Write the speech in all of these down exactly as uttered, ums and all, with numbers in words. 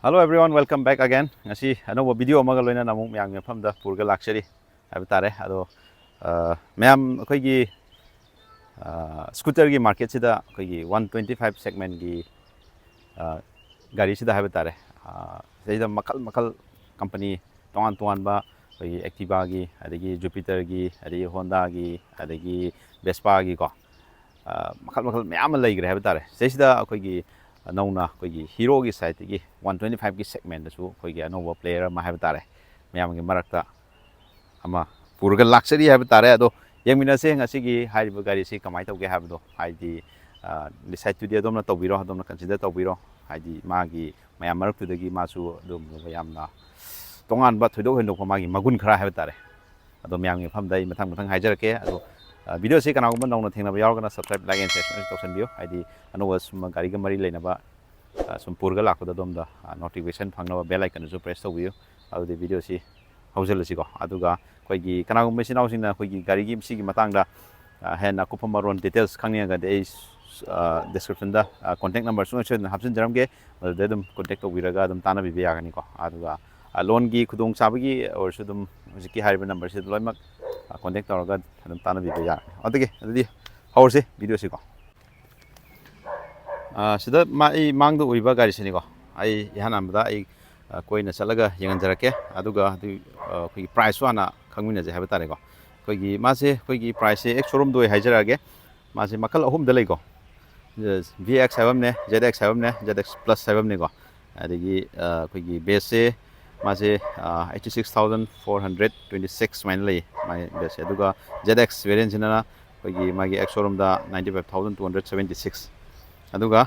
Hello everyone, welcome back again. ꯉꯁꯤ ꯑꯅꯧꯕ video ꯑꯃꯒ ꯂꯣꯏꯅꯅ ꯑꯃꯨꯛ ꯃꯌꯥꯝꯒꯤ ꯃꯐꯝꯗ ꯄꯨꯔꯒ ꯂꯥꯛꯆꯔꯤ ꯍꯥꯏꯕ ꯇꯥꯔꯦ꯫ ꯑꯗꯣ ꯑ, ꯃꯌꯥꯝ ꯑꯩꯈꯣꯏꯒꯤ ꯁ꯭ꯀꯨꯇꯔꯒꯤ ꯃꯥꯔꯀꯦꯠꯁꯤꯗ ꯑꯩꯈꯣꯏꯒꯤ ꯋꯥꯟ ꯇ꯭ꯋꯦꯟꯇꯤ ꯐꯥꯏꯚ ꯁꯦꯒꯃꯦꯟꯒꯤ ꯒꯥꯔꯤꯁꯤꯗ ꯍꯥꯏꯕ ꯇꯥꯔꯦ, ꯑ, ꯁꯤꯗꯩꯗ ꯃꯈꯜ ꯃꯈꯜ ꯀꯝꯄꯅꯤ ꯇꯣꯉꯥꯟ ꯇꯣꯉꯥꯟꯕ ꯑꯩꯈꯣꯏꯒꯤ ꯑꯦꯛꯇꯤꯚꯥꯒꯤ, ꯑꯗꯒꯤ ꯖꯨꯄꯤꯇꯔꯒꯤ, ꯑꯗꯒꯤ ꯍꯣꯟꯗꯥꯒꯤ, ꯑꯗꯒꯤ ꯚꯦꯁꯄꯥꯒꯤꯀꯣ, ꯑ, ꯃꯈꯜ ꯃꯈꯜ ꯃꯌꯥꯝ ꯑꯃ ꯂꯩꯈ꯭ꯔꯦ ꯍꯥꯏꯕ ꯇꯥꯔꯦ꯫ ꯁꯤꯗꯩꯁꯤꯗ ꯑꯩꯈꯣꯏꯒꯤ ꯅꯧꯅ ꯑꯩꯈꯣꯏꯒꯤ ꯍꯤꯔꯣꯒꯤ ꯁꯥꯏꯠꯇꯒꯤ ꯋꯥꯟ ꯇ꯭ꯋꯦꯟꯇꯤ ꯐꯥꯏꯚꯀꯤ ꯁꯦꯒꯃꯦꯟꯗꯁꯨ ꯑꯩꯈꯣꯏꯒꯤ ꯑꯅꯧꯕ ꯄ꯭ꯂꯦꯌꯔ ꯑꯃ ꯍꯥꯏꯕ ꯇꯥꯔꯦ, ꯃꯌꯥꯝꯒꯤ ꯃꯔꯛꯇ ꯑꯃ ꯄꯨꯔꯒ ꯂꯥꯛꯆꯔꯤ ꯍꯥꯏꯕ ꯇꯥꯔꯦ꯫ ꯑꯗꯣ ꯌꯦꯡꯃꯤꯟꯅꯁꯦ ꯉꯁꯤꯒꯤ ꯍꯥꯏꯔꯤꯕ ꯒꯥꯔꯤꯁꯤ ꯀꯃꯥꯏꯅ ꯇꯧꯒꯦ ꯍꯥꯏꯕꯗꯣ꯫ ꯍꯥꯏꯗꯤ, ꯑ, ꯗꯤꯁꯥꯏꯠꯇꯨꯗꯤ ꯑꯗꯣꯝꯅ ꯇꯧꯕꯤꯔꯣ, ꯑꯗꯣꯝꯅ ꯀꯟꯁꯤꯗꯔ ꯇꯧꯕꯤꯔꯣ꯫ ꯍꯥꯏꯗꯤ ꯃꯥꯒꯤ ꯃꯌꯥꯝ ꯃꯔꯛꯇꯨꯗꯒꯤ ꯃꯥꯁꯨ ꯑꯗꯨꯝ ꯌꯥꯝꯅ ꯇꯣꯉꯥꯟꯕ, ꯊꯣꯏꯗꯣꯛ ꯍꯦꯟꯗꯣꯛꯄ ꯃꯥꯒꯤ ꯃꯒꯨꯟ ꯈꯔ ꯍꯥꯏꯕ ꯇꯥꯔꯦ꯫ ꯑꯗꯣ ꯃꯌꯥꯝꯒꯤ ꯃꯐꯝꯗ ꯑꯩ ꯃꯊꯪ ꯃꯊꯪ ꯍꯥꯏꯖꯔꯛꯀꯦ꯫ ꯑꯗꯣ, ꯑ, ꯚꯤꯗꯤꯑꯣꯁꯤ ꯀꯅꯥꯒꯨꯝꯕ ꯅꯧꯅ ꯊꯦꯡꯅꯕ ꯌꯥꯎꯔꯒꯅ subscribe, like and share ꯇꯧꯁꯟꯕꯤꯌꯨ꯫ ꯍꯥꯏꯗꯤ ꯑꯅꯧꯕ ꯁꯨꯝ ꯒꯥꯔꯤꯒ ꯃꯔꯤ ꯂꯩꯅꯕ, ꯑ, ꯁꯨꯝ ꯄꯨꯔꯒ ꯂꯥꯛꯄꯗ ꯑꯗꯣꯝꯗ, ꯑ, notification ꯐꯪꯅꯕ bell iconꯗꯨꯁꯨ press ꯇꯧꯕꯤꯌꯨ꯫ ꯑꯗꯨꯗꯤ ꯚꯤꯗꯤꯑꯣꯁꯤ ꯍꯧꯖꯤꯜꯂꯁꯤꯀꯣ꯫ ꯑꯗꯨꯒ ꯑꯩꯈꯣꯏꯒꯤ ꯀꯅꯥꯒꯨꯝꯕ ꯏꯆꯤꯟ ꯏꯅꯥꯎꯁꯤꯡꯅ ꯑꯩꯈꯣꯏꯒꯤ ꯒꯥꯔꯤꯒꯤ ꯁꯤꯒꯤ ꯃꯇꯥꯡꯗ, ꯑ, ꯍꯦꯟꯅ ꯑꯀꯨꯞꯄ ꯃꯔꯣꯟ details ꯈꯪꯅꯤꯡꯉꯒꯗꯤ ꯑꯩ, ꯑ, descriptionꯗ, ꯑ, contact number ꯁꯨꯡꯁꯣꯏ ꯁꯣꯏꯗꯅ ꯍꯥꯞꯆꯤꯟꯖꯔꯝꯒꯦ꯫ ꯑꯗꯨꯗ ꯑꯗꯨꯝ contact ꯇꯧꯕꯤꯔꯒ ꯑꯗꯨꯝ ꯇꯥꯟꯅꯕꯤꯕ ꯌꯥꯒꯅꯤꯀꯣ꯫ ꯑꯗꯨꯒ, ꯑ, loanꯒꯤ ꯈꯨꯗꯣꯡꯆꯥꯕꯒꯤ ꯑꯣꯏꯔꯁꯨ ꯑꯗꯨꯝ ꯍꯧꯖꯤꯛꯀꯤ ꯍꯥꯏꯔꯤꯕ numberꯁꯤꯗ ꯂꯣꯏꯅꯃꯛ, ꯑ, contact ꯇꯧꯔꯒ ꯑꯗꯨꯝ ꯇꯥꯟꯅꯕꯤꯕ ꯌꯥꯒꯅꯤ꯫ ꯑꯗꯨꯒꯤ, ꯑꯗꯨꯗꯤ ꯍꯧꯔꯁꯤ ꯚꯤꯗꯤꯑꯣꯁꯤꯀꯣ꯫ ꯑ, ꯁꯤꯗ ꯃꯥ-, ꯑꯩ ꯃꯥꯡꯗ ꯎꯔꯤꯕ ꯒꯥꯔꯤꯁꯤꯅꯤꯀꯣ꯫ ꯑꯩ ꯏꯍꯥꯟ ꯍꯥꯟꯕꯗ ꯑꯩ, ꯑ, ꯀꯣꯏꯅ ꯆꯠꯂꯒ ꯌꯦꯡꯍꯟꯖꯔꯛꯀꯦ꯫ ꯑꯗꯨꯒ ꯑꯗꯨ, ꯑ, ꯑꯩꯈꯣꯏꯒꯤ priceꯁꯨ ꯍꯥꯟꯅ ꯈꯪꯃꯤꯟꯅꯁꯦ ꯍꯥꯏꯕ ꯇꯥꯔꯦꯀꯣ꯫ ꯑꯩꯈꯣꯏꯒꯤ ꯃꯥꯁꯦ, ꯑꯩꯈꯣꯏꯒꯤ priceꯁꯦ ex showroomꯗ ꯑꯣꯏ ꯍꯥꯏꯖꯔꯛꯑꯒꯦ꯫ ꯃꯥꯁꯦ ꯃꯈꯜ ꯑꯍꯨꯝꯗ ꯂꯩꯀꯣ꯫ ꯚꯤ ꯑꯦꯛꯁ ꯍꯥꯏꯕ ꯑꯃꯅꯦ, ꯖꯦꯠ ꯑꯦꯛꯁ ꯍꯥꯏꯕ ꯑꯃꯅꯦ, ꯖꯦꯠ ꯑꯦꯛꯁ ꯄ꯭ꯂꯁ ꯍꯥꯏꯕ ꯑꯃꯅꯦꯀꯣ꯫ ꯑꯗꯒꯤ, ꯑ, ꯑꯩꯈꯣꯏꯒꯤ baseꯁꯦ ꯃꯥꯁꯦ, ꯑ, eighty six thousand four hundred twenty six ꯁꯨꯃꯥꯏꯅ ꯂꯩ ꯃꯥꯒꯤ baseꯁꯦ꯫ ꯑꯗꯨꯒ ꯖꯦꯠ ꯑꯦꯛꯁ variantꯁꯤꯅ ꯑꯩꯈꯣꯏꯒꯤ ꯃꯥꯒꯤ ex showroomꯗ ninety five thousand two hundred seventy six꯫ ꯑꯗꯨꯒ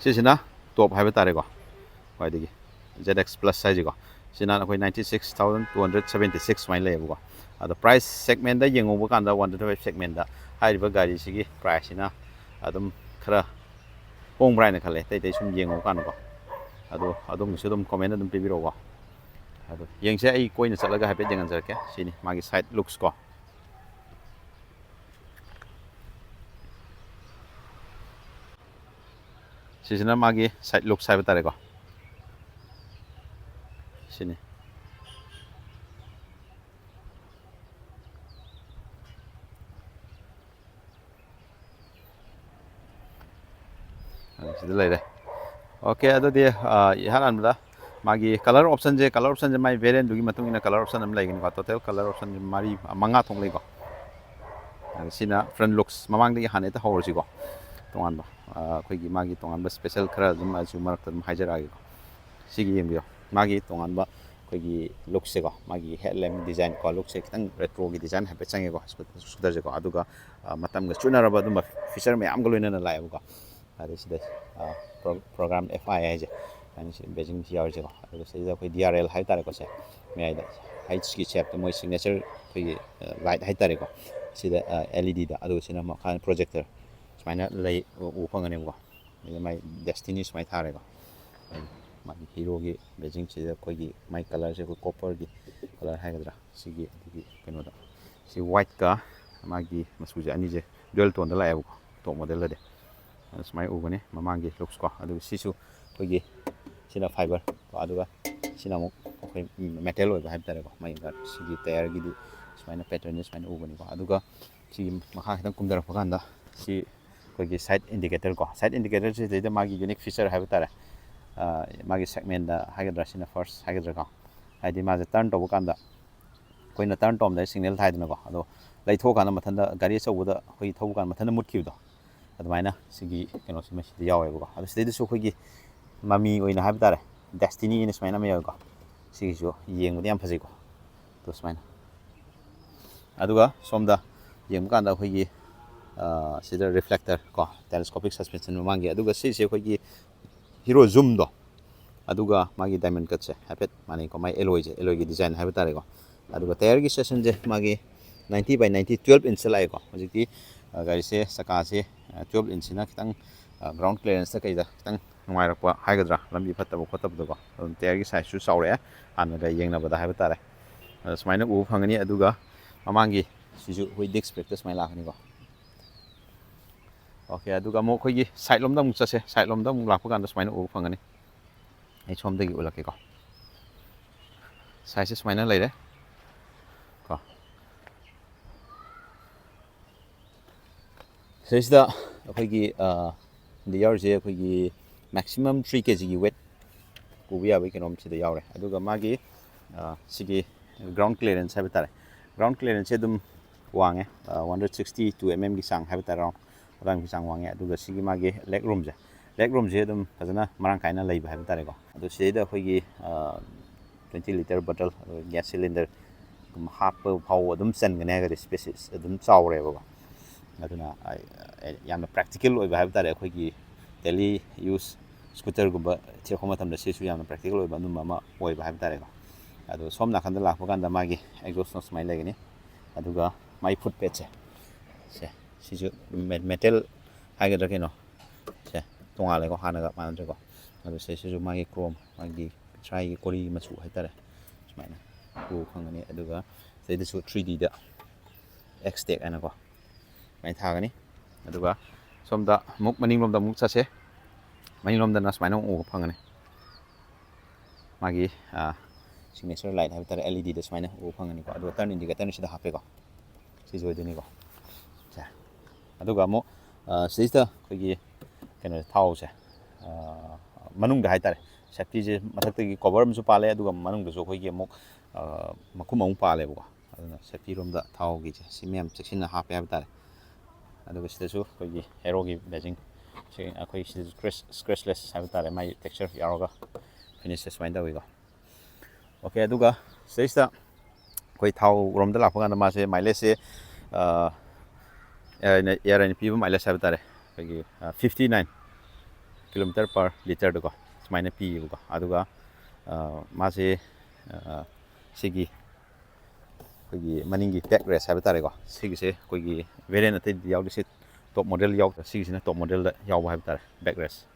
ꯁꯤꯁꯤꯅ top ꯍꯥꯏꯕ ꯇꯥꯔꯦꯀꯣ, ꯈ꯭ꯋꯥꯏꯗꯒꯤ ꯖꯦꯠ ꯑꯦꯛꯁ ꯄ꯭ꯂꯁ ꯍꯥꯏꯁꯤꯀꯣ꯫ ꯁꯤꯅ ꯑꯩꯈꯣꯏ ninety six thousand two hundred seventy six ꯁꯨꯃꯥꯏꯅ ꯂꯩꯌꯦꯕꯀꯣ꯫ ꯑꯗꯣ price segmentꯗ ꯌꯦꯡꯉꯨꯕ ꯀꯥꯟꯗ, ꯋꯥꯟ ꯇ꯭ꯋꯦꯟꯇꯤ ꯐꯥꯏꯚ segmentꯗ ꯍꯥꯏꯔꯤꯕ ꯒꯥꯔꯤꯁꯤꯒꯤ priceꯁꯤꯅ ꯑꯗꯨꯝ ꯈꯔ ꯍꯣꯡꯕ꯭ꯔꯥ ꯍꯥꯏꯅ ꯈꯜꯂꯦ, ꯑꯇꯩ ꯑꯇꯩ ꯁꯨꯝ ꯌꯦꯡꯉꯨꯕ ꯀꯥꯟꯗꯀꯣ꯫ ꯑꯗꯣ ꯑꯗꯣꯝꯒꯤꯁꯨ ꯑꯗꯨꯝ comment ꯑꯗꯨꯝ ꯄꯤꯕꯤꯔꯛꯎꯀꯣ꯫ ꯑꯗꯣ ꯌꯦꯡꯁꯦ, ꯑꯩ ꯀꯣꯏꯅ ꯆꯠꯂꯒ ꯍꯥꯏꯐꯦꯠ ꯌꯦꯡꯍꯟꯖꯔꯛꯀꯦ꯫ ꯁꯤꯅꯤ ꯃꯥꯒꯤ side looks ꯀꯣ꯫ ꯁꯤꯁꯤꯅ ꯃꯥꯒꯤ side looks ꯍꯥꯏꯕ ꯇꯥꯔꯦꯀꯣ꯫ ꯁꯤꯅꯤ꯫ ꯑ, ꯁꯤꯗ ꯂꯩꯔꯦ꯫ ꯑꯣꯀꯦ, ꯑꯗꯨꯗꯤ, ꯑ, ꯏꯍꯥꯟ ꯍꯥꯟꯕꯗ ꯃꯥꯒꯤ ꯀꯂꯔ ꯑꯣꯞꯁꯟꯁꯦ, ꯀꯂꯔ ꯑꯣꯞꯁꯟꯁꯦ ꯃꯥꯏ ꯚꯦꯔꯤꯌꯦꯟꯗꯨꯒꯤ ꯃꯇꯨꯡ ꯏꯟꯅ ꯀꯂꯔ ꯑꯣꯞꯁꯟ ꯑꯃ ꯂꯩꯒꯅꯤꯀꯣ꯫ ꯇꯣꯇꯦꯜ ꯀꯂꯔ ꯑꯣꯞꯁꯟꯁꯦ ꯃꯔꯤ, ꯃꯉꯥ ꯊꯣꯛꯅ ꯂꯩꯀꯣ꯫ ꯑꯗ ꯁꯤꯅ ꯐ꯭ꯔꯟ ꯂꯨꯛꯁ, ꯃꯃꯥꯡꯗꯒꯤ ꯍꯥꯟꯅ ꯍꯦꯛꯇ ꯍꯧꯔꯁꯤꯀꯣ꯫ ꯇꯣꯉꯥꯟꯕ, ꯑ, ꯑꯩꯈꯣꯏꯒꯤ ꯃꯥꯒꯤ ꯇꯣꯉꯥꯟꯕ ꯁ꯭ꯄꯦꯁꯦꯜ ꯈꯔ ꯑꯗꯨꯝ ꯑꯩꯁꯨ ꯃꯔꯛꯇ ꯑꯗꯨꯝ ꯍꯥꯏꯖꯔꯛꯑꯒꯦꯀꯣ꯫ ꯁꯤꯒꯤ ꯌꯦꯡꯕꯤꯌꯣ, ꯃꯥꯒꯤ ꯇꯣꯉꯥꯟꯕ ꯑꯩꯈꯣꯏꯒꯤ ꯂꯨꯛꯁꯦꯀꯣ, ꯃꯥꯒꯤ ꯍꯦꯠ ꯂꯦꯝ ꯗꯤꯖꯥꯏꯟ ꯀꯣ, ꯂꯨꯛꯁꯦ ꯈꯤꯇꯪ ꯔꯦꯇ꯭ꯔꯣꯒꯤ ꯗꯤꯖꯥꯏꯟ ꯍꯥꯏꯐꯦꯠ ꯆꯪꯉꯦꯀꯣ ꯁ꯭ꯀꯨꯇꯔꯁꯦꯀꯣ꯫ ꯑꯗꯨꯒ, ꯑ, ꯃꯇꯝꯒ ꯆꯨꯅꯔꯕ ꯑꯗꯨꯝꯕ ꯐꯤꯆꯔ ꯃꯌꯥꯝꯒ ꯂꯣꯏꯅꯅ ꯂꯥꯛꯑꯦꯕꯀꯣ꯫ ꯑꯗꯩ ꯁꯤꯗ, ꯑ, ꯄ꯭ꯔꯣ-, ꯄ꯭ꯔꯣꯒ꯭ꯔꯥꯝ ꯑꯦꯐ ꯑꯥꯏ ꯍꯥꯏꯁꯦ, ꯑꯗꯨꯃꯥꯏꯅ ꯁꯤ ꯕꯦꯖꯤꯡꯁꯤ ꯌꯥꯎꯔꯤꯁꯦꯀꯣ꯫ ꯑꯗꯨꯒ ꯁꯤꯗ ꯑꯩꯈꯣꯏ ꯗꯤ ꯑꯥꯔ ꯑꯦꯜ ꯍꯥꯏ ꯇꯥꯔꯦꯀꯣ, ꯁꯦ ꯃꯌꯥꯏꯗ ꯍꯩꯆꯀꯤ ꯁꯦꯞꯇ ꯃꯣꯏ ꯁꯤꯒꯅꯦꯆꯔ ꯑꯩꯈꯣꯏꯒꯤ, ꯑ, ꯂꯥꯏꯠ ꯍꯥꯏ ꯇꯥꯔꯦꯀꯣ, ꯁꯤꯗ, ꯑ, ꯑꯦꯜ ꯏ ꯗꯤꯗ, ꯑꯗꯨꯒ ꯁꯤꯅ ꯃꯈꯥ ꯄ꯭ꯔꯣꯖꯦꯛꯇꯔ ꯁꯨꯃꯥꯏꯅ ꯂꯩ, ꯎ, ꯎ ꯐꯪꯒꯅꯦꯕꯀꯣ꯫ ꯑꯗꯩ ꯃꯥꯏ ꯗꯦꯁꯇꯤꯅꯤ ꯁꯨꯃꯥꯏꯅ ꯊꯥꯔꯦꯀꯣ꯫ ꯑꯗꯩ ꯃꯥꯒꯤ ꯍꯤꯔꯣꯒꯤ ꯕꯦꯖꯤꯡꯁꯤꯗ ꯑꯩꯈꯣꯏꯒꯤ ꯃꯥꯏ ꯀꯂꯔꯁꯦ ꯑꯩꯈꯣꯏ ꯀꯣꯄꯔꯒꯤ ꯀꯂꯔ ꯍꯥꯏꯒꯗ꯭ꯔꯥ, ꯁꯤꯒꯤ ꯑꯗꯨꯒꯤ ꯀꯩꯅꯣꯗ, ꯁꯤ ꯋꯥꯏꯠꯀ ꯃꯥꯒꯤ ꯃꯆꯨꯁꯦ ꯑꯅꯤꯁꯦ ꯗ꯭ꯌꯨꯑꯦꯜ ꯇꯣꯟꯗ ꯂꯥꯛꯑꯦꯕꯀꯣ, ꯇꯣꯞ ꯃꯣꯗꯦꯜꯗꯗꯤ꯫ ꯑꯗ ꯁꯨꯃꯥꯏꯅ ꯎꯒꯅꯤ ꯃꯃꯥꯡꯒꯤ ꯂꯨꯛꯁꯀꯣ꯫ ꯑꯗꯨꯒ ꯁꯤꯁꯨ ꯑꯩꯈꯣꯏꯒꯤ, ꯁꯤꯅ ꯐꯥꯏꯕꯔ ꯀꯣ, ꯑꯗꯨꯒ ꯁꯤꯅ ꯑꯃꯨꯛ ꯑꯩꯈꯣꯏ ꯃꯦꯇꯦꯜ ꯑꯣꯏꯕ ꯍꯥꯏꯕ ꯇꯥꯔꯦꯀꯣ꯫ ꯃꯥꯒꯤ ꯁꯤꯒꯤ ꯇꯌꯥꯔꯒꯤꯗꯤ ꯁꯨꯃꯥꯏꯅ ꯄꯦꯇꯔꯟꯁꯦ ꯁꯨꯃꯥꯏꯅ ꯎꯕꯅꯤꯀꯣ꯫ ꯑꯗꯨꯒ ꯁꯤꯒꯤ ꯃꯈꯥ ꯈꯤꯇꯪ ꯀꯨꯝꯊꯔꯛꯄ ꯀꯥꯟꯗ ꯁꯤ ꯑꯩꯈꯣꯏꯒꯤ ꯁꯥꯏꯠ ꯏꯟꯗꯤꯀꯦꯇꯔ ꯀꯣ, ꯁꯥꯏꯠ ꯏꯟꯗꯤꯀꯦꯇꯔꯁꯤꯗꯩꯗ ꯃꯥꯒꯤ ꯌꯨꯅꯤꯛ ꯐꯤꯆꯔ ꯍꯥꯏꯕ ꯇꯥꯔꯦ꯫ ꯑ, ꯃꯥꯒꯤ ꯁꯦꯒꯃꯦꯟꯗ ꯍꯥꯏꯒꯗ꯭ꯔꯥ, ꯁꯤꯅ ꯐꯥꯔꯁ ꯍꯥꯏꯒꯗ꯭ꯔꯥꯀꯣ, ꯍꯥꯏꯗꯤ ꯃꯥꯁꯦ ꯇꯔꯟ ꯇꯧꯕ ꯀꯥꯟꯗ ꯑꯩꯈꯣꯏꯅ ꯇꯔꯟ ꯇꯧꯔꯝꯗꯥꯏ ꯁꯤꯒꯅꯦꯜ ꯊꯥꯏꯗꯅꯀꯣ, ꯑꯗꯣ ꯂꯩꯊꯣꯛꯑꯀꯥꯟꯗ ꯃꯊꯟꯇ ꯒꯥꯔꯤ ꯑꯆꯧꯕꯗ ꯑꯩꯈꯣꯏ ꯊꯧꯕ ꯀꯥꯟꯗ ꯃꯊꯟꯇ ꯃꯨꯠꯈꯤꯕꯗꯣ, ꯑꯗꯨꯃꯥꯏꯅ ꯁꯤꯒꯤ ꯀꯩꯅꯣꯁꯤꯃ ꯁꯤꯗ ꯌꯥꯎꯋꯦꯕꯀꯣ꯫ ꯑꯗꯣ ꯁꯤꯗꯩꯗꯁꯨ ꯑꯩꯈꯣꯏꯒꯤ ꯃꯃꯤ ꯑꯣꯏꯅ ꯍꯥꯏꯕ ꯇꯥꯔꯦ, ꯗꯦꯁꯇꯤꯅꯤ ꯑꯅ ꯁꯨꯃꯥꯏꯅ ꯑꯃ ꯌꯥꯎꯋꯦꯀꯣ꯫ ꯁꯤꯒꯤꯁꯨ ꯌꯦꯡꯕꯗ ꯌꯥꯝ ꯐꯖꯩꯀꯣ꯫ ꯑꯗꯣ ꯁꯨꯃꯥꯏꯅ, ꯑꯗꯨꯒ ꯁꯣꯝꯗ ꯌꯦꯡꯕ ꯀꯥꯟꯗ ꯑꯩꯈꯣꯏꯒꯤ, ꯑ, ꯁꯤꯗ ꯔꯤꯐ꯭ꯂꯦꯛꯇꯔ ꯀꯣ, ꯇꯦꯂꯦꯁꯀꯣꯄꯤꯛ ꯁꯁꯄꯦꯟꯁꯟ ꯃꯃꯥꯡꯒꯤ, ꯑꯗꯨꯒ ꯁꯤꯁꯦ ꯑꯩꯈꯣꯏꯒꯤ ꯍꯤꯔꯣ ꯖꯨꯝꯗꯣ, ꯑꯗꯨꯒ ꯃꯥꯒꯤ ꯗꯥꯏꯃꯟ ꯀꯠꯁꯦ ꯍꯥꯏꯐꯦꯠ ꯃꯥꯟꯅꯩꯀꯣ, ꯃꯥꯒꯤ ꯑꯦꯂꯣꯏꯁꯦ, ꯑꯦꯂꯣꯏꯒꯤ ꯗꯤꯖꯥꯏꯟ ꯍꯥꯏꯕ ꯇꯥꯔꯦꯀꯣ꯫ ꯑꯗꯨꯒ ꯇꯌꯔꯒꯤ ꯁꯦꯁꯟꯁꯦ ꯃꯥꯒꯤ ninety by ninety, twelve inch ꯂꯥꯛꯑꯦꯀꯣ꯫ ꯍꯧꯖꯤꯛꯇꯤ, ꯑ, ꯒꯥꯔꯤꯁꯦ ꯆꯀꯥꯁꯦ, ꯑ, ꯇꯨꯌꯦꯜꯞ ꯏꯟꯆꯁꯤꯅ ꯈꯤꯇꯪ, ꯑ, ꯒ꯭ꯔꯥꯎꯟ ꯀ꯭ꯂꯤꯌꯥꯔꯦꯟꯁꯇ ꯀꯩꯗ ꯈꯤꯇꯪ ꯅꯨꯡꯉꯥꯏꯔꯛꯄ ꯍꯥꯏꯒꯗ꯭ꯔꯥ, ꯂꯝꯕꯤ ꯐꯠꯇꯕ ꯈꯣꯠꯇꯕꯗꯀꯣ, ꯑꯗꯨꯝ ꯇꯌꯔꯒꯤ ꯁꯥꯏꯖꯁꯨ ꯆꯥꯎꯔꯛꯑꯦ ꯍꯥꯟꯅꯒ ꯌꯦꯡꯅꯕꯗ ꯍꯥꯏꯕ ꯇꯥꯔꯦ꯫ ꯑꯗ ꯁꯨꯃꯥꯏꯅ ꯎꯕ ꯐꯪꯒꯅꯤ꯫ ꯑꯗꯨꯒ ꯃꯃꯥꯡꯒꯤ ꯁꯤꯁꯨ ꯑꯩꯈꯣꯏ ꯗꯤꯁꯛ ꯕ꯭ꯔꯦꯛꯇ ꯁꯨꯃꯥꯏꯅ ꯂꯥꯛꯀꯅꯤꯀꯣ꯫ ꯑꯣꯀꯦ, ꯑꯗꯨꯒ ꯑꯃꯨꯛ ꯑꯩꯈꯣꯏꯒꯤ ꯁꯥꯏꯠ ꯂꯣꯝꯗ ꯑꯃꯨꯛ ꯆꯠꯁꯦ꯫ ꯁꯥꯏꯠ ꯂꯣꯝꯗ ꯑꯃꯨꯛ ꯂꯥꯛꯄ ꯀꯥꯟꯗ ꯁꯨꯃꯥꯏꯅ ꯎꯕ ꯐꯪꯒꯅꯤ꯫ ꯑꯩ ꯁꯣꯝꯗꯒꯤ ꯎꯠꯂꯛꯀꯦꯀꯣ꯫ ꯁꯥꯏꯖꯁꯦ ꯁꯨꯃꯥꯏꯅ ꯂꯩꯔꯦ ꯀꯣ꯫ ꯁꯤꯗꯩꯁꯤꯗ ꯑꯩꯈꯣꯏꯒꯤ, ꯑ, ꯗ ꯌꯥꯎꯔꯤꯁꯦ ꯑꯩꯈꯣꯏꯒꯤ maximum three K G ꯒꯤ weight ꯄꯨꯕ ꯌꯥꯕꯒꯤ ꯀꯩꯅꯣꯝ ꯁꯤꯗ ꯌꯥꯎꯔꯦ꯫ ꯑꯗꯨꯒ ꯃꯥꯒꯤ, ꯑ, ꯁꯤꯒꯤ ground clearance ꯍꯥꯏꯕ ꯇꯥꯔꯦ, ground clearanceꯁꯦ ꯑꯗꯨꯝ ꯋꯥꯡꯉꯦ, one hundred sixty two mm ꯒꯤ ꯆꯥꯡ ꯍꯥꯏꯕ ꯇꯥꯔꯦ, ꯑꯗꯨꯒꯤ ꯆꯥꯡ ꯋꯥꯡꯉꯦ꯫ ꯑꯗꯨꯒ ꯁꯤꯒꯤ ꯃꯥꯒꯤ leg roomꯁꯦ, leg roomꯁꯦ ꯑꯗꯨꯝ ꯐꯖꯅ ꯃꯔꯥꯡ ꯀꯥꯏꯅ ꯂꯩꯕ ꯍꯥꯏꯕ ꯇꯥꯔꯦꯀꯣ꯫ ꯑꯗꯣ ꯁꯤꯗꯩꯗ ꯑꯩꯈꯣꯏꯒꯤ, ꯑ, twenty litre bottle, ꯑꯗꯨꯒ gas cylinder ꯒꯨꯝꯕ ꯍꯥꯞꯄ ꯐꯥꯎꯕ ꯑꯗꯨꯝ ꯆꯟꯒꯅꯤ ꯍꯥꯏꯔꯒꯗꯤ spaces ꯑꯗꯨꯝ ꯆꯥꯎꯔꯦꯕꯀꯣ꯫ ꯑꯗꯨꯅ, ꯑ, ꯌꯥꯝꯅ practical ꯑꯣꯏꯕ ꯍꯥꯏꯕ ꯇꯥꯔꯦ, ꯑꯩꯈꯣꯏꯒꯤ daily use scooterꯒꯨꯝꯕ ꯊꯤꯔꯛꯄ ꯃꯇꯝꯗ ꯁꯤꯁꯨ ꯌꯥꯝꯅ practical ꯑꯣꯏꯕ ꯑꯗꯨꯝꯕ ꯑꯃ ꯑꯣꯏꯕ ꯍꯥꯏꯕ ꯇꯥꯔꯦꯀꯣ꯫ ꯑꯗꯣ ꯁꯣꯝ ꯅꯥꯀꯟꯗ ꯂꯥꯛꯄ ꯀꯥꯟꯗ ꯃꯥꯒꯤ exhaustꯅ ꯁꯨꯃꯥꯏꯅ ꯂꯩꯒꯅꯤ, ꯑꯗꯨꯒ ꯃꯥꯒꯤ foot pedꯁꯦ, ꯁꯦ, ꯁꯤꯁꯨ me-, metal ꯍꯥꯏꯒꯗ꯭ꯔꯥ ꯀꯩꯅꯣ, ꯁꯦ, ꯇꯣꯉꯥꯜꯂꯦꯀꯣ, ꯍꯥꯟꯅꯒ ꯃꯥꯟꯅꯗ꯭ꯔꯦꯀꯣ꯫ ꯑꯗꯣ ꯁꯤꯁꯤꯁꯨ ꯃꯥꯒꯤ chrome, ꯃꯥꯒꯤ ꯄꯤꯊ꯭ꯔꯥꯏꯒꯤ ꯀꯣꯔꯤ ꯃꯆꯨ ꯍꯥꯏꯇꯥꯔꯦ, ꯁꯨꯃꯥꯏꯅ ꯎꯕ ꯐꯪꯒꯅꯤ꯫ ꯑꯗꯨꯒ ꯁꯤꯗꯩꯗꯁꯨ three Dꯗ X-Tech ꯍꯥꯏꯅꯀꯣ, ꯁꯨꯃꯥꯏꯅ ꯊꯥꯒꯅꯤ꯫ ꯑꯗꯨꯒ ꯁꯣꯝꯗ ꯑꯃꯨꯛ ꯃꯅꯤꯡꯂꯣꯝꯗ ꯑꯃꯨꯛ ꯆꯠꯁꯦ꯫ ꯃꯅꯤꯡꯂꯣꯝꯗꯅ ꯁꯨꯃꯥꯏꯅ ꯑꯃꯨꯛ ꯎꯕ ꯐꯪꯒꯅꯤ꯫ ꯃꯥꯒꯤ, ꯑ, signature light ꯍꯥꯏꯕ ꯇꯥꯔꯦ, LEDꯗ ꯁꯨꯃꯥꯏꯅ ꯎꯕ ꯐꯪꯒꯅꯤꯀꯣ꯫ ꯑꯗꯨꯒ turn indicatorꯅ ꯁꯤꯗ ꯍꯥꯞꯄꯦꯀꯣ꯫ ꯁꯤꯁꯨ ꯑꯣꯏꯗꯣꯏꯅꯤꯀꯣ꯫ ꯁꯦ꯫ ꯑꯗꯨꯒ ꯑꯃꯨꯛ, ꯑ, ꯁꯤꯗꯩꯁꯤꯗ ꯑꯩꯈꯣꯏꯒꯤ ꯀꯩꯅꯣꯁꯦ, ꯊꯥꯎꯁꯦ, ꯑ, ꯃꯅꯨꯡꯗ ꯍꯥꯏꯇꯥꯔꯦ, safetyꯁꯦ ꯃꯊꯛꯇꯒꯤ cover ꯑꯃꯁꯨ ꯄꯥꯜꯂꯦ, ꯑꯗꯨꯒ ꯃꯅꯨꯡꯗꯁꯨ ꯑꯩꯈꯣꯏꯒꯤ ꯑꯃꯨꯛ, ꯑ, ꯃꯈꯨꯝ ꯑꯃꯨꯛ ꯄꯥꯜꯂꯦꯕꯀꯣ꯫ ꯑꯗꯨꯅ safetyꯔꯣꯝꯗ ꯊꯥꯎꯒꯤꯁꯦ ꯁꯤ ꯃꯌꯥꯝ ꯆꯦꯛꯁꯤꯟꯅ ꯍꯥꯞꯄꯦ ꯍꯥꯏꯕ ꯇꯥꯔꯦ꯫ ꯑꯗꯨꯒ ꯁꯤꯗꯁꯨ ꯑꯩꯈꯣꯏꯒꯤ Heroꯒꯤ badging, ꯁꯤ ꯑꯩꯈꯣꯏ ꯁꯤꯗꯁꯨ scratch, scratchless ꯍꯥꯏꯕ ꯇꯥꯔꯦ, ꯃꯥꯒꯤ texture ꯌꯥꯎꯔꯒ finishꯁꯦ ꯁꯨꯃꯥꯏꯅ ꯇꯧꯋꯤꯀꯣ꯫ OK, ꯑꯗꯨꯒ ꯁꯤꯗꯩꯁꯤꯗ ꯑꯩꯈꯣꯏ ꯊꯥꯎꯔꯣꯝꯗ ꯂꯥꯛꯄ ꯀꯥꯟꯗ ꯃꯥꯁꯦ mileageꯁꯦ, ꯑ, air ꯑꯩꯅ, air ꯑꯩꯅ ꯄꯤꯕ mileage ꯍꯥꯏꯕ ꯇꯥꯔꯦ, ꯑꯩꯈꯣꯏꯒꯤ, ꯑ, fifty nine kilometre per litreꯗꯀꯣ, ꯁꯨꯃꯥꯏꯅ ꯄꯤꯌꯦꯕꯀꯣ꯫ ꯑꯗꯨꯒ, ꯑ, ꯃꯥꯁꯦ, ꯑ, ꯁꯤꯒꯤ ꯑꯩꯈꯣꯏꯒꯤ ꯃꯅꯤꯡꯒꯤ back rest ꯍꯥꯏꯕ ꯇꯥꯔꯦꯀꯣ, ꯁꯤꯒꯤꯁꯦ ꯑꯩꯈꯣꯏꯒꯤ variant ꯑꯇꯩꯗꯤ ꯌꯥꯎꯗꯦ, ꯁꯤ top model ꯌꯥꯎ-, ꯁꯤꯒꯤꯁꯤꯅ top modelꯗ ꯌꯥꯎꯕ ꯍꯥꯏꯕ ꯇꯥꯔꯦ, back rest꯫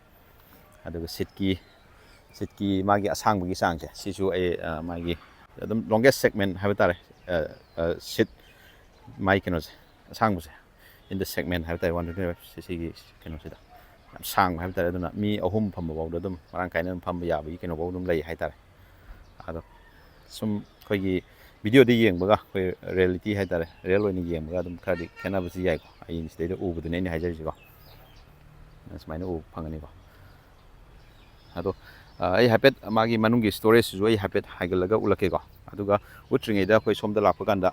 ꯑꯗꯨꯒ seatꯀꯤ, seatꯀꯤ ꯃꯥꯒꯤ ꯑꯁꯥꯡꯕꯒꯤ ꯆꯥꯡꯁꯦ, ꯁꯤꯁꯨ ꯑꯩ, ꯑ, ꯃꯥꯒꯤ ꯑꯗꯨꯝ longest segment ꯍꯥꯏꯕ ꯇꯥꯔꯦ, ꯑ, ꯑ, seat ꯃꯥꯒꯤ ꯀꯩꯅꯣꯁꯦ, ꯑꯁꯥꯡꯕꯁꯦ, in the segment ꯍꯥꯏꯕ ꯇꯥꯔꯦ, one twenty-five ccꯒꯤ ꯀꯩꯅꯣꯁꯤꯗ ꯌꯥꯝ ꯁꯥꯡꯕ ꯍꯥꯏꯕ ꯇꯥꯔꯦ꯫ ꯑꯗꯨꯅ ꯃꯤ ꯑꯍꯨꯝ ꯐꯝꯕ ꯐꯥꯎꯗ ꯑꯗꯨꯝ ꯃꯔꯥꯡ ꯀꯥꯏꯅ ꯑꯗꯨꯝ ꯐꯝꯕ ꯌꯥꯕꯒꯤ ꯀꯩꯅꯣꯐꯥꯎ ꯑꯗꯨꯝ ꯂꯩ ꯍꯥꯏ ꯇꯥꯔꯦ꯫ ꯑꯗꯣ ꯁꯨꯝ ꯑꯩꯈꯣꯏꯒꯤ videoꯗ ꯌꯦꯡꯕꯒ ꯑꯩꯈꯣꯏ reality ꯍꯥꯏꯇꯥꯔꯦ, real ꯑꯣꯏꯅ ꯌꯦꯡꯕꯒ ꯑꯗꯨꯝ ꯈꯔꯗꯤ ꯈꯦꯠꯅꯕꯁꯨ ꯌꯥꯏꯀꯣ꯫ ꯑꯩ ꯁꯤꯗꯩꯗ ꯎꯕꯗꯨꯅꯦ ꯑꯩꯅ ꯍꯥꯏꯖꯔꯤꯁꯤꯀꯣ꯫ ꯁꯨꯃꯥꯏꯅ ꯎꯕ ꯐꯪꯒꯅꯤꯀꯣ꯫ ꯑꯗꯣ ꯑ, ꯑꯩ ꯍꯥꯏꯐꯦꯠ ꯃꯥꯒꯤ ꯃꯅꯨꯡꯒꯤ storageꯁꯤꯁꯨ ꯑꯩ ꯍꯥꯏꯐꯦꯠ ꯍꯥꯏꯒꯠꯂꯒ ꯎꯠꯂꯛꯀꯦꯀꯣ꯫ ꯑꯗꯨꯒ ꯎꯠꯇ꯭ꯔꯤꯉꯩꯗ ꯑꯩꯈꯣꯏ ꯁꯣꯝꯗ ꯂꯥꯛꯄ ꯀꯥꯟꯗ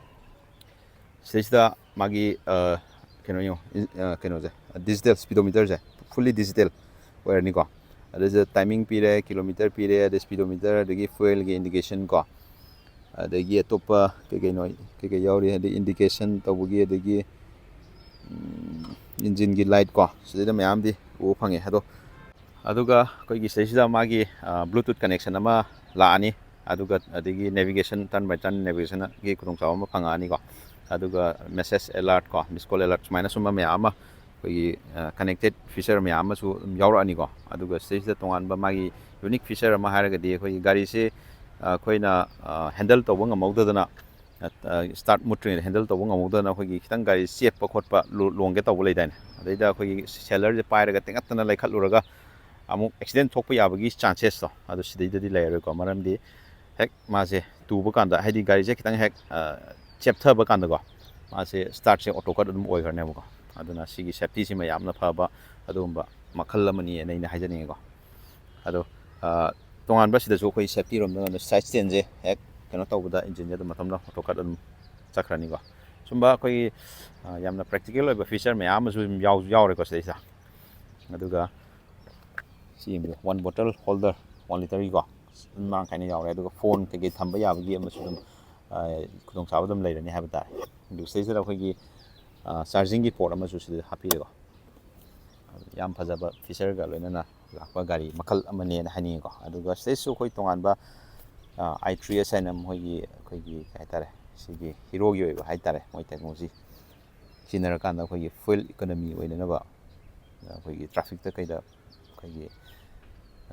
ꯁꯤꯗꯩꯁꯤꯗ ꯃꯥꯒꯤ ꯑ, ꯀꯩꯅꯣ ꯌꯦꯡꯉꯣ, ꯏꯟ-, ꯑ, ꯀꯩꯅꯣꯁꯦ, digital speedometerꯁꯦ fully digital ꯑꯣꯏꯔꯅꯤꯀꯣ꯫ ꯑꯗꯨꯗ timing ꯄꯤꯔꯦ, kilometer ꯄꯤꯔꯦ, ꯑꯗꯩ speedometer, ꯑꯗꯒꯤ fuelꯒꯤ indication ꯀꯣ, ꯑꯗꯒꯤ ꯑꯇꯣꯞꯄ ꯀꯩ ꯀꯩꯅꯣ, ꯀꯩ ꯀꯩ ꯌꯥꯎꯔꯤ, ꯑꯗꯩ indication ꯇꯧꯕꯒꯤ, ꯑꯗꯒꯤ ꯎꯝ, engineꯒꯤ light ꯀꯣ, ꯁꯤꯗꯩꯗ ꯃꯌꯥꯝꯗꯤ ꯎꯕ ꯐꯪꯉꯦ꯫ ꯑꯗꯣ ꯑꯗꯨꯒ ꯑꯩꯈꯣꯏꯒꯤ ꯁꯤꯗꯩꯁꯤꯗ ꯃꯥꯒꯤ ꯑ, Bluetooth connection ꯑꯃ ꯂꯥꯛꯑꯅꯤ꯫ ꯑꯗꯨꯒ ꯑꯗꯒꯤ navigation, turn by turn navigationꯒꯤ ꯈꯨꯗꯣꯡꯆꯥꯕ ꯑꯃ ꯐꯪꯉꯛꯑꯅꯤꯀꯣ꯫ ꯑꯗꯨꯒ message alert ꯀꯣ, miss call alert ꯁꯨꯃꯥꯏꯅ ꯁꯨꯝꯕ ꯃꯌꯥꯝ ꯑꯃ ꯑꯩꯈꯣꯏꯒꯤ ꯑ, connected feature ꯃꯌꯥꯝ ꯑꯃꯁꯨ ꯑꯗꯨꯝ ꯌꯥꯎꯔꯛꯑꯅꯤꯀꯣ꯫ ꯑꯗꯨꯒ ꯁꯤꯗꯩꯁꯤꯗ ꯇꯣꯉꯥꯟꯕ ꯃꯥꯒꯤ unique feature ꯑꯃ ꯍꯥꯏꯔꯒꯗꯤ ꯑꯩꯈꯣꯏꯒꯤ ꯒꯥꯔꯤꯁꯤ ꯑ, ꯑꯩꯈꯣꯏꯅ ꯑ, handle ꯇꯧꯕ ꯉꯝꯍꯧꯗꯗꯅ start ꯃꯨꯠꯇ꯭ꯔꯤꯉꯩꯗ handle ꯇꯧꯕ ꯉꯝꯍꯧꯗꯅ ꯑꯩꯈꯣꯏꯒꯤ ꯈꯤꯇꯪ ꯒꯥꯔꯤ ꯆꯦꯞꯄ ꯈꯣꯠꯄ ꯂꯣ-, ꯂꯣꯡꯒꯦ ꯇꯧꯕ ꯂꯩꯗꯥꯏꯅꯦ꯫ ꯑꯗꯩꯗ ꯑꯩꯈꯣꯏꯒꯤ sellerꯁꯦ ꯄꯥꯏꯔꯒ ꯇꯦꯡꯉꯠꯇꯅ ꯂꯩꯈꯠꯂꯨꯔꯒ ꯑꯃꯨꯛ accident ꯊꯣꯛꯄ ꯌꯥꯕꯒꯤ chances ꯇꯣ ꯑꯗꯨ ꯁꯤꯗꯩꯗꯗꯤ ꯂꯩꯔꯔꯣꯏꯀꯣ꯫ ꯃꯔꯝꯗꯤ ꯍꯦꯛ ꯃꯥꯁꯦ ꯇꯨꯕ ꯀꯥꯟꯗ, ꯍꯥꯏꯗꯤ ꯒꯥꯔꯤꯁꯦ ꯈꯤꯇꯪ ꯍꯦꯛ ꯑ, ꯆꯦꯞꯊꯕ ꯀꯥꯟꯗꯀꯣ, ꯃꯥꯁꯦ startꯁꯦ auto cut ꯑꯗꯨꯝ ꯑꯣꯏꯈ꯭ꯔꯅꯦꯕꯀꯣ꯫ ꯑꯗꯨꯅ ꯁꯤꯒꯤ safetyꯁꯤꯃ ꯌꯥꯝꯅ ꯐꯕ ꯑꯗꯨꯒꯨꯝꯕ ꯃꯈꯜ ꯑꯃꯅꯤ ꯍꯥꯏꯅ ꯑꯩꯅ ꯍꯥꯏꯖꯅꯤꯡꯉꯤꯀꯣ꯫ ꯑꯗꯣ ꯑ, ꯇꯣꯉꯥꯟꯕ ꯁꯤꯗꯁꯨ ꯑꯩꯈꯣꯏ safety ꯔꯣꯝꯗ ꯉꯝꯅ side standꯁꯦ ꯍꯦꯛ ꯀꯩꯅꯣ ꯇꯧꯕꯗ engineꯁꯦ ꯑꯗꯨꯝ ꯃꯊꯟꯇ auto cut ꯑꯗꯨꯝ ꯆꯠꯈ꯭ꯔꯅꯤꯀꯣ꯫ ꯁꯨꯝꯕ ꯑꯩꯈꯣꯏꯒꯤ ꯑ, ꯌꯥꯝꯅ practical ꯑꯣꯏꯕ feature ꯃꯌꯥꯝ ꯑꯃꯁꯨ ꯑꯗꯨꯝ ꯌꯥꯎ-, ꯌꯥꯎꯔꯦꯀꯣ ꯁꯤꯗꯩꯁꯤꯗ꯫ ꯑꯗꯨꯒ ꯁꯤ ꯌꯦꯡꯕꯤꯌꯨ, one bottle holder, one literꯒꯤꯀꯣ, ꯑꯗꯨꯝ ꯃꯔꯥꯡ ꯀꯥꯏꯅ ꯌꯥꯎꯔꯦ꯫ ꯑꯗꯨꯒ phone ꯀꯩꯀꯩ ꯊꯝꯕ ꯌꯥꯕꯒꯤ ꯑꯃꯁꯨ ꯑꯗꯨꯝ ꯑ, ꯈꯨꯗꯣꯡꯆꯥꯕ ꯑꯗꯨꯝ ꯂꯩꯔꯅꯤ ꯍꯥꯏꯕ ꯇꯥꯔꯦ꯫ ꯑꯗꯨ ꯁꯤꯗꯩꯁꯤꯗ ꯑꯩꯈꯣꯏꯒꯤ ꯑ, chargingꯒꯤ port ꯑꯃꯁꯨ ꯁꯤꯗ ꯍꯥꯞꯄꯤꯔꯦꯀꯣ꯫ ꯌꯥꯝ ꯐꯖꯕ featureꯒ ꯂꯣꯏꯅꯅ ꯂꯥꯛꯄ ꯒꯥꯔꯤ ꯃꯈꯜ ꯑꯃꯅꯦꯅ ꯍꯥꯏꯅꯤꯡꯉꯤꯀꯣ꯫ ꯑꯗꯨꯒ ꯁꯤꯗꯩꯁꯤꯁꯨ ꯑꯩꯈꯣꯏ ꯇꯣꯉꯥꯟꯕ ꯑ, i three s ꯍꯥꯏꯅ ꯃꯈꯣꯏꯒꯤ, ꯑꯩꯈꯣꯏꯒꯤ ꯀꯩ ꯍꯥꯏꯇꯥꯔꯦ, ꯁꯤꯒꯤ Heroꯒꯤ ꯑꯣꯏꯕ ꯍꯥꯏꯇꯥꯔꯦ, ꯃꯣꯏ technology ꯁꯤꯖꯤꯟꯅꯔꯀꯥꯟꯗ ꯑꯩꯈꯣꯏꯒꯤ fuel economy ꯑꯣꯏꯅꯅꯕ ꯑꯩꯈꯣꯏꯒꯤ trafficꯇ ꯀꯩꯗ ꯑꯩꯈꯣꯏꯒꯤ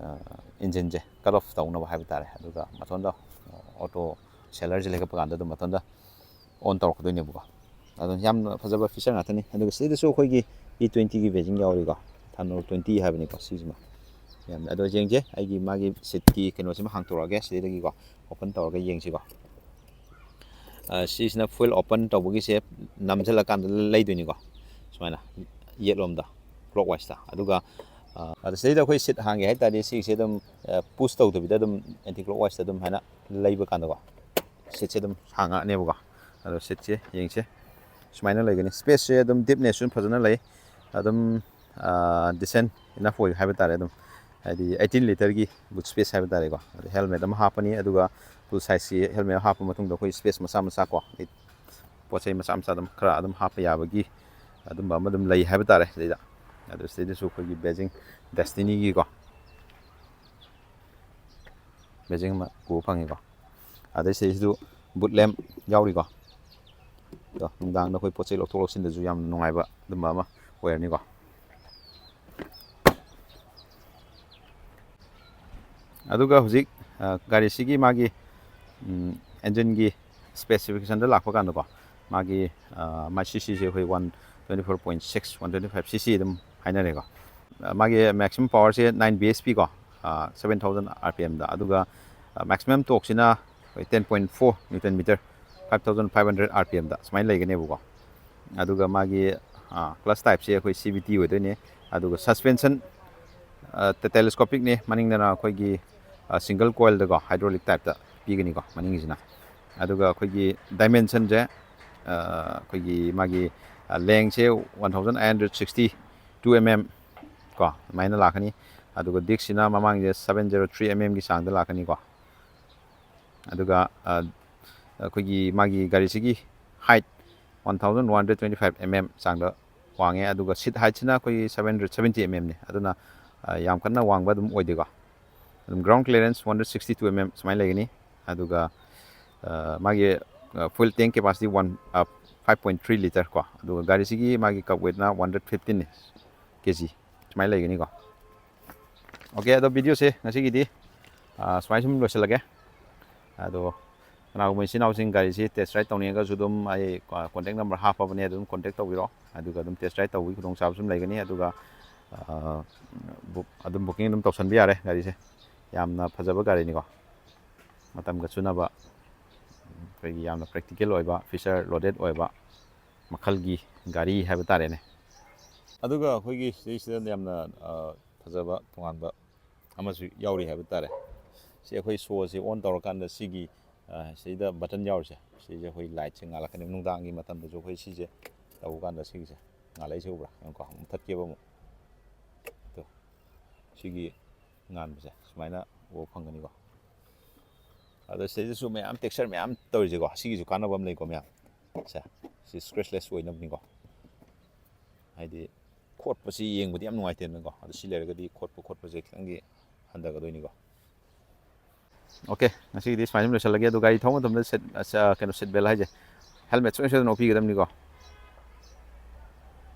ꯑ, engineꯁꯦ cut off ꯇꯧꯅꯕ ꯍꯥꯏꯕ ꯇꯥꯔꯦ꯫ ꯑꯗꯨꯒ ꯃꯊꯟꯇ auto sellerꯁꯦ ꯂꯩꯈꯠꯄ ꯀꯥꯟꯗ ꯑꯗꯨꯝ ꯃꯊꯟꯇ on ꯇꯧꯔꯛꯀꯗꯣꯏꯅꯦꯕꯀꯣ꯫ ꯑꯗꯨꯅ ꯌꯥꯝꯅ ꯐꯖꯕ feature ꯉꯥꯛꯇꯅꯤ꯫ ꯑꯗꯨꯒ ꯁꯤꯗꯁꯨ ꯑꯩꯈꯣꯏꯒꯤ E twentyꯒꯤ badging ꯌꯥꯎꯔꯤꯀꯣ, Thanur twenty ꯍꯥꯏꯕꯅꯤꯀꯣ ꯁꯤꯁꯤꯃ꯫ ꯑꯗꯣ ꯌꯦꯡꯁꯦ, ꯑꯩꯒꯤ ꯃꯥꯒꯤ ꯁꯤꯠꯀꯤ ꯀꯩꯅꯣꯁꯤꯃ ꯍꯥꯡꯇꯣꯔꯛꯑꯒꯦ, ꯁꯤꯗꯒꯤꯀꯣ ꯑꯣꯄꯟ ꯇꯧꯔꯒ ꯌꯦꯡꯁꯤꯀꯣ꯫ ꯑ, ꯁꯤꯁꯤꯅ ꯐꯨꯜ ꯑꯣꯄꯟ ꯇꯧꯕꯒꯤꯁꯦ, ꯅꯝꯁꯤꯜꯂꯀꯥꯟꯗ ꯂꯩꯗꯣꯏꯅꯤꯀꯣ, ꯁꯨꯃꯥꯏꯅ ꯌꯦꯠꯂꯣꯝꯗ, ꯀ꯭ꯂꯣꯛ ꯋꯥꯏꯁꯇ꯫ ꯑꯗꯨꯒ ꯑ, ꯑꯗ ꯁꯤꯗꯩꯗ ꯑꯩꯈꯣꯏ ꯁꯤꯠ ꯍꯥꯡꯒꯦ ꯍꯥꯏ ꯇꯥꯔꯗꯤ, ꯁꯤꯒꯤꯁꯦ ꯑꯗꯨꯝ ꯄꯨꯁ ꯇꯧꯗꯕꯤꯗ ꯑꯗꯨꯝ ꯑꯦꯟꯇꯤ ꯀ꯭ꯂꯣꯛ ꯋꯥꯏꯁꯇ ꯑꯗꯨꯝ ꯍꯥꯏꯅ ꯂꯩꯕ ꯀꯥꯟꯗꯀꯣ, ꯁꯤꯠꯁꯦ ꯑꯗꯨꯝ ꯍꯥꯡꯉꯛꯑꯅꯦꯕꯀꯣ꯫ ꯑꯗꯣ ꯁꯤꯠꯁꯦ ꯌꯦꯡꯁꯦ, ꯁꯨꯃꯥꯏꯅ ꯂꯩꯒꯅꯤ꯫ ꯁ꯭ꯄꯦꯁꯁꯦ ꯑꯗꯨꯝ ꯗꯤꯞꯅꯦꯁꯁꯨ ꯐꯖꯅ ꯂꯩ, ꯑꯗꯨꯝ ꯗꯤꯁꯦꯟ ꯏꯅꯐ ꯑꯣꯏ ꯍꯥꯏꯕ ꯇꯥꯔꯦ꯫ ꯑꯗꯨꯝ ꯍꯥꯏꯗꯤ ꯑꯩꯠꯇꯤꯟ ꯂꯤꯇꯔꯒꯤ ꯕꯨꯠ ꯁ꯭ꯄꯦꯁ ꯍꯥꯏꯕ ꯇꯥꯔꯦꯀꯣ꯫ ꯑꯗ ꯍꯦꯜꯃꯦꯠ ꯑꯃ ꯍꯥꯞꯄꯅꯤ, ꯑꯗꯨꯒ ꯐꯨꯜ ꯁꯥꯏꯖꯀꯤ ꯍꯦꯜꯃꯦꯠ ꯍꯥꯞꯄ ꯃꯇꯨꯡꯗ ꯑꯩꯈꯣꯏ ꯁ꯭ꯄꯦꯁ ꯃꯆꯥ ꯃꯆꯥ ꯀꯣ, ꯄꯣꯠ ꯆꯩ ꯃꯆꯥ ꯃꯆꯥ ꯑꯗꯨꯝ ꯈꯔ ꯑꯗꯨꯝ ꯍꯥꯞꯄ ꯌꯥꯕꯒꯤ ꯑꯗꯨꯝꯕ ꯑꯃ ꯑꯗꯨꯝ ꯂꯩ ꯍꯥꯏꯕ ꯇꯥꯔꯦ ꯁꯤꯗꯩꯗ꯫ ꯑꯗꯨ ꯁꯤꯗꯩꯗꯁꯨ ꯑꯩꯈꯣꯏꯒꯤ ꯕꯦꯖꯤꯡ ꯗꯦꯁꯇꯤꯅꯤꯒꯤꯀꯣ, ꯕꯦꯖꯤꯡ ꯑꯃ ꯎꯕ ꯐꯪꯉꯤꯀꯣ꯫ ꯑꯗꯩ ꯁꯤꯗꯩꯁꯤꯁꯨ ꯕꯨꯠ ꯂꯦꯝ ꯌꯥꯎꯔꯤꯀꯣ꯫ ꯑꯗꯣ ꯅꯨꯡꯗꯥꯡꯗ ꯑꯩꯈꯣꯏ ꯄꯣꯠ ꯆꯩ ꯂꯧꯊꯣꯛ ꯂꯧꯁꯤꯟꯗꯁꯨ ꯌꯥꯝꯅ ꯅꯨꯡꯉꯥꯏꯕ ꯑꯗꯨꯝꯕ ꯑꯃ ꯑꯣꯏꯔꯅꯤꯀꯣ꯫ ꯑꯗꯨꯒ ꯍꯧꯖꯤꯛ, ꯑ, ꯒꯥꯔꯤꯁꯤꯒꯤ ꯃꯥꯒꯤ, ꯎꯝ, ꯑꯦꯟꯖꯤꯟꯒꯤ ꯁ꯭ꯄꯦꯁꯤꯐꯤꯀꯦꯁꯟꯗ ꯂꯥꯛꯄ ꯀꯥꯟꯗꯀꯣ, ꯃꯥꯒꯤ, ꯑ, ꯃꯥ ꯁꯤ ꯁꯤꯁꯦ ꯑꯩꯈꯣꯏ one twenty four point six, one twenty five C C ꯑꯗꯨꯝ ꯍꯥꯏꯅꯔꯦꯀꯣ꯫ ꯑ, ꯃꯥꯒꯤ ꯃꯦꯛꯁꯤꯃꯝ ꯄꯋꯥꯔꯁꯦ ꯅꯥꯏꯟ ꯕꯤ ꯑꯦꯁ ꯄꯤ ꯀꯣ, ꯑ, ꯁꯚꯦꯟ ꯊꯥꯎꯖꯟ ꯑꯥꯔ ꯄꯤ ꯑꯦꯝꯗ, ꯑꯗꯨꯒ, ꯑ, ꯃꯦꯛꯁꯤꯃꯝ ꯇꯣꯛꯁꯤꯅ ꯑꯩꯈꯣꯏ ten point four newton metre, five thousand five hundred R P ꯑꯦꯝꯗ ꯁꯨꯃꯥꯏꯅ ꯂꯩꯒꯅꯦꯕꯀꯣ꯫ ꯑꯗꯨꯒ ꯃꯥꯒꯤ, ꯑ, ꯀ꯭ꯂꯁ ꯇꯥꯏꯞꯁꯦ ꯑꯩꯈꯣꯏ ꯁꯤ ꯚꯤ ꯇꯤ ꯑꯣꯏꯗꯣꯏꯅꯦ꯫ ꯑꯗꯨꯒ ꯁꯁꯄꯦꯟꯁꯟ, ꯑ, ꯇꯦ-, ꯇꯦꯂꯦꯁꯀꯣꯄꯤꯛꯅꯦ, ꯃꯅꯤꯡꯗꯅ ꯑꯩꯈꯣꯏꯒꯤ, ꯑ, ꯁꯤꯡꯒꯜ ꯀꯣꯏꯜꯗꯀꯣ, ꯍꯥꯏꯗ꯭ꯔꯣꯂꯤꯛ ꯇꯥꯏꯞꯇ ꯄꯤꯒꯅꯤꯀꯣ ꯃꯅꯤꯡꯒꯤꯁꯤꯅ꯫ ꯑꯗꯨꯒ ꯑꯩꯈꯣꯏꯒꯤ ꯗꯥꯏꯃꯦꯟꯁꯟꯁꯦ, ꯑ, ꯑꯩꯈꯣꯏꯒꯤ ꯃꯥꯒꯤ, ꯑ, ꯂꯦꯡꯁꯦ one thousand eight hundred sixty two M M ꯀꯣ, ꯑꯗꯨꯃꯥꯏꯅ ꯂꯥꯛꯀꯅꯤ꯫ ꯑꯗꯨꯒ ꯗꯤꯛꯁꯤꯅ ꯃꯃꯥꯡꯁꯦ ꯁꯚꯦꯟ ꯖꯦꯔꯣ ꯊ꯭ꯔꯤ ꯑꯦꯝ ꯑꯦꯝꯒꯤ ꯆꯥꯡꯗ ꯂꯥꯛꯀꯅꯤꯀꯣ꯫ ꯑꯗꯨꯒ, ꯑ, ꯑꯩꯈꯣꯏꯒꯤ ꯃꯥꯒꯤ ꯒꯥꯔꯤꯁꯤꯒꯤ height one thousand one hundred twenty five M M ꯆꯥꯡꯗ ꯋꯥꯡꯉꯦ, ꯑꯗꯨꯒ ꯁꯤꯠ ꯍꯥꯏꯠꯁꯤꯅ ꯑꯩꯈꯣꯏꯒꯤ ꯁꯚꯦꯟ ꯍꯟꯗ꯭ꯔꯦꯠ ꯁꯚꯦꯟꯇꯤ ꯑꯦꯝ ꯑꯦꯝꯅꯤ꯫ ꯑꯗꯨꯅ, ꯑ, ꯌꯥꯝ ꯀꯟꯅ ꯋꯥꯡꯕ ꯑꯗꯨꯝ ꯑꯣꯏꯗꯦꯀꯣ꯫ ꯑꯗꯨꯝ ground clearance one hundred sixty two M M ꯁꯨꯃꯥꯏꯅ ꯂꯩꯒꯅꯤ꯫ ꯑꯗꯨꯒ, ꯑ, ꯃꯥꯒꯤ, ꯑ, ꯐꯨꯜ ꯇꯦꯡ ꯀꯦꯄꯥꯁꯤꯇꯤ ꯋꯥꯟ, ꯑ, ꯐꯥꯏꯚ ꯄꯣꯏꯟ ꯊ꯭ꯔꯤ ꯂꯤꯇꯔ ꯀꯣ꯫ ꯑꯗꯨꯒ ꯒꯥꯔꯤꯁꯤꯒꯤ ꯃꯥꯒꯤ ꯀꯞ ꯋꯦꯠꯅ ꯋꯥꯟ ꯍꯟꯗ꯭ꯔꯦꯠ ꯐꯤꯐꯇꯤꯟꯅꯤ, ꯀꯦ ꯖꯤ ꯁꯨꯃꯥꯏꯅ ꯂꯩꯒꯅꯤꯀꯣ꯫ ꯑꯣꯀꯦ, ꯑꯗꯣ ꯚꯤꯗꯤꯑꯣꯁꯦ ꯉꯁꯤꯒꯤꯗꯤ, ꯑ, ꯁꯨꯃꯥꯏ ꯁꯨꯝ ꯂꯣꯏꯁꯤꯜꯂꯒꯦ꯫ ꯑꯗꯣ ꯀꯅꯥꯒꯨꯝꯕ ꯏꯆꯤꯟ ꯏꯅꯥꯎꯁꯤꯡ ꯒꯥꯔꯤꯁꯤ ꯇꯦꯁ ꯔꯥꯏꯗ ꯇꯧꯅꯤꯡꯉꯒꯁꯨ ꯑꯗꯨꯝ ꯑꯩ ꯀꯣꯟꯇꯦꯛ ꯅꯝꯕꯔ ꯍꯥꯞꯄꯕꯅꯦ, ꯑꯗꯨꯝ ꯀꯣꯟꯇꯦꯛ ꯇꯧꯕꯤꯔꯣ꯫ ꯑꯗꯨꯒ ꯑꯗꯨꯝ ꯇꯦꯁ ꯔꯥꯏꯗ ꯇꯧꯕꯒꯤ ꯈꯨꯗꯣꯡꯆꯥꯕꯁꯨ ꯑꯗꯨꯝ ꯂꯩꯒꯅꯤ꯫ ꯑꯗꯨꯒ ꯑꯗꯨꯝ ꯕꯨꯀꯤꯡ ꯑꯗꯨꯝ ꯇꯧꯁꯟꯕ ꯌꯥꯔꯦ ꯒꯥꯔꯤꯁꯦ꯫ ꯌꯥꯝꯅ ꯐꯖꯕ ꯒꯥꯔꯤꯅꯤꯀꯣ, ꯃꯇꯝꯒ ꯆꯨꯅꯕ, ꯑꯩꯈꯣꯏꯒꯤ ꯌꯥꯝꯅ ꯄ꯭ꯔꯦꯛꯇꯤꯀꯦꯜ ꯑꯣꯏꯕ, ꯐꯤꯆꯔ ꯂꯣꯗꯦꯠ ꯑꯣꯏꯕ ꯃꯈꯜꯒꯤ ꯒꯥꯔꯤ ꯍꯥꯏꯕ ꯇꯥꯔꯦꯅꯦ꯫ ꯑꯗꯨꯒ ꯑꯩꯈꯣꯏꯒꯤ ꯁꯤꯗꯩꯁꯤꯗ ꯌꯥꯝꯅ ꯐꯖꯕ ꯇꯣꯉꯥꯟꯕ ꯑꯃꯁꯨ ꯌꯥꯎꯔꯤ ꯍꯥꯏꯕ ꯇꯥꯔꯦ꯫ ꯁꯤ ꯑꯩꯈꯣꯏ ꯁꯣꯁꯦ ꯑꯣꯟ ꯇꯧꯔꯀꯥꯟꯗ ꯁꯤꯒꯤ ꯁꯤꯗ ꯕꯇꯟ ꯌꯥꯎꯔꯤꯁꯦ, ꯁꯤꯁꯦ ꯑꯩꯈꯣꯏ ꯂꯥꯏꯠꯁꯦ ꯉꯥꯜꯂꯛꯀꯅꯤ꯫ ꯅꯨꯡꯗꯥꯡꯒꯤ ꯃꯇꯝꯗꯁꯨ ꯑꯩꯈꯣꯏ ꯁꯤꯁꯦ ꯇꯧꯕ ꯀꯥꯟꯗ ꯁꯤꯒꯤꯁꯦ ꯉꯥꯜꯂꯛꯏꯁꯦ ꯎꯕ꯭ꯔꯥ? ꯌꯦꯡꯉꯨꯀꯣ, ꯃꯨꯊꯠꯀꯦꯕ ꯑꯃꯨꯛ꯫ ꯇꯣ, ꯁꯤꯒꯤ ꯉꯥꯟꯕꯁꯦ ꯁꯨꯃꯥꯏꯅ ꯎꯕ ꯐꯪꯒꯅꯤꯀꯣ꯫ ꯑꯗꯣ ꯁꯤꯗꯩꯗꯁꯨ ꯃꯌꯥꯝ ꯇꯦꯛꯁꯆꯔ ꯃꯌꯥꯝ ꯇꯧꯔꯤꯁꯦꯀꯣ, ꯁꯤꯒꯤꯁꯨ ꯀꯥꯟꯅꯕ ꯑꯃ ꯂꯩꯀꯣ ꯃꯌꯥꯝ꯫ ꯁꯦ, ꯁꯤ ꯁ꯭ꯀ꯭ꯔꯦꯆꯂꯦꯁ ꯑꯣꯏꯅꯕꯅꯤꯀꯣ꯫ ꯍꯥꯏꯗꯤ ꯈꯣꯠꯄꯁꯤ ꯌꯦꯡꯕꯗꯤ ꯌꯥꯝ ꯅꯨꯡꯉꯥꯏꯇꯦꯗꯅꯀꯣ꯫ ꯑꯗꯨ ꯁꯤ ꯂꯩꯔꯒꯗꯤ ꯈꯣꯠꯄ ꯈꯣꯠꯄꯁꯦ ꯈꯤꯇꯪꯗꯤ ꯍꯟꯊꯒꯗꯣꯏꯅꯤꯀꯣ꯫ ꯑꯣꯀꯦ, ꯉꯁꯤꯒꯤꯗꯤ ꯁꯨꯃꯥꯏꯅ ꯁꯨꯝ ꯂꯣꯏꯁꯤꯜꯂꯒꯦ꯫ ꯑꯗꯨ ꯒꯥꯔꯤ ꯊꯧꯕ ꯃꯇꯝꯗ ꯁꯤꯠ, ꯑ, ꯀꯩꯅꯣ, ꯁꯤꯠ ꯕꯦꯜ ꯍꯥꯏꯁꯦ, ꯍꯦꯜꯃꯦꯠ ꯁꯣꯏ ꯁꯣꯏꯗꯅ ꯎꯞꯄꯤꯒꯗꯕꯅꯤꯀꯣ꯫